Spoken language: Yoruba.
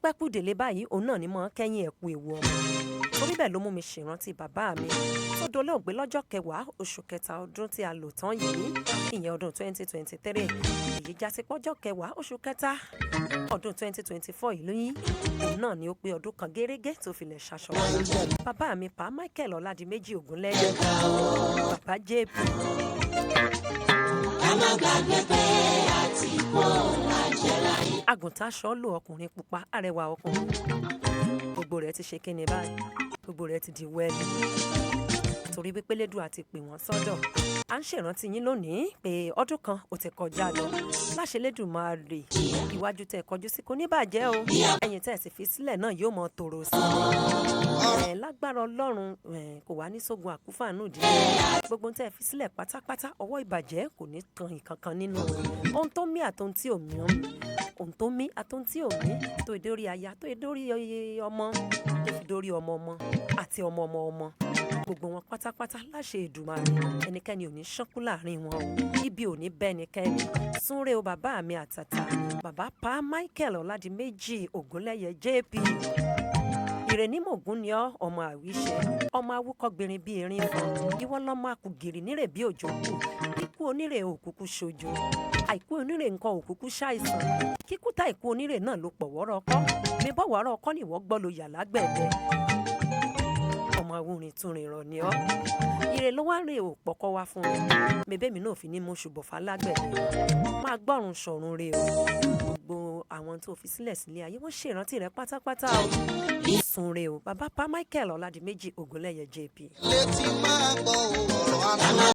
pé kú délé báyìí, òun náà ni mọ́ kẹ́yìn ẹ̀kú ewu ọmọ. Torí bẹ́ẹ̀ ló mú mi ṣèrántí bàbá mi tó dolóògbé lọ́jọ́ 10 oṣù kẹta ọdún tí a lò tán yìí, ìyẹn ọdún 2023. Èyí já sí pọ́jọ́ 10 oṣù kẹta ọdún 2024 yìí lóyún, òun náà ni ó pé ọdún kan gẹ́rẹ́gẹ́ tó filẹ̀ ṣaṣọ. Bàbá mi, Pa Michael Ọládìméjì Ògúnlẹ́yẹ, bàbá JP. Ká má gbàgbé pé àti kó lájẹ láyé. Àgùntàn aṣọ lò, ọkùnrin pupa, arẹwà ọkùnrin. Gbogbo rẹ̀ ti ṣe kíni báyìí, gbogbo rẹ̀ ti di wẹ́ẹ̀lì, torí wípé Lédùá ti pè wọ́n sọ́dọ̀. À ń ṣèrántí yín lónìí pé ọdún kan ò ti kọjá lọ. Láṣẹ Lédùmarè, iwájú tẹ́ kọjú sí kò ní bàjẹ́ o, ẹ̀yìn tẹ́ sì fi sílẹ̀ náà yóò mọ tòrò sí i lágbára Ọlọ́run. Kò wá ní sógun àkúfàánù díẹ̀. Gbogbo tẹ́ fi sílẹ̀ pátápátá, ọwọ́ ìbàjẹ́ kò ní kan ìkankan nínú ohun tó mí àtohun tí ò mí, ohun tó mí àtohun tí ò mí, tó dórí aya, tó dórí ọmọ, tó fi dórí ọmọ ọmọ àti ọmọ ọmọ ọmọ, gbogbo wọn pátápátá, láṣẹ Èdùmàrè, ẹnikẹ́ni ò ní ṣánkú láàrin wọn o, ibi ò ní bẹ́nikẹ́ni. Súnrẹ́ o, bàbá mi àtàtà, bàbá Pa Michael Ọládìméjì Ògúnlẹ́yẹ JP. Ìrẹ̀nímọ̀gún ni ọ́, ọmọ àwíṣẹ, ọmọ awúkọ́gbìnrin bíi erin fún ìwọ lọ́mọ akùgìrì nírè bí òjò kù. Ikú onírè òkúkú ṣojo, àìkú onírè nǹkan òkúkú ṣàìsàn. Kíkú tá ìkú onírè náà ló pọ̀ wọ́rọ́ ọkọ́ mi bọ́ wọ́rọ́ ọkọ́ nìwọ́ gbọ́ ló yà lágbẹ̀dẹ. Ọmọ awúrin tún rìn rọ̀ ni ọ́. Ire ló wá rè ò pọ̀kọ́ wá fún mi mebémi náà fi ní mú ṣùbọ̀fà lágbẹ̀dẹ. Máa gbọ́run sọ̀run re o. Gbogbo àwọn tó fi sílẹ̀ sílé ayé, wọ́n ṣèrántí rẹ pátápátá o. Sunre o, bàbá Pa Michael Ọládìméjì Ògúnlẹ́yẹ JP. Létí máa gbọ́ ọ̀rọ̀ àná.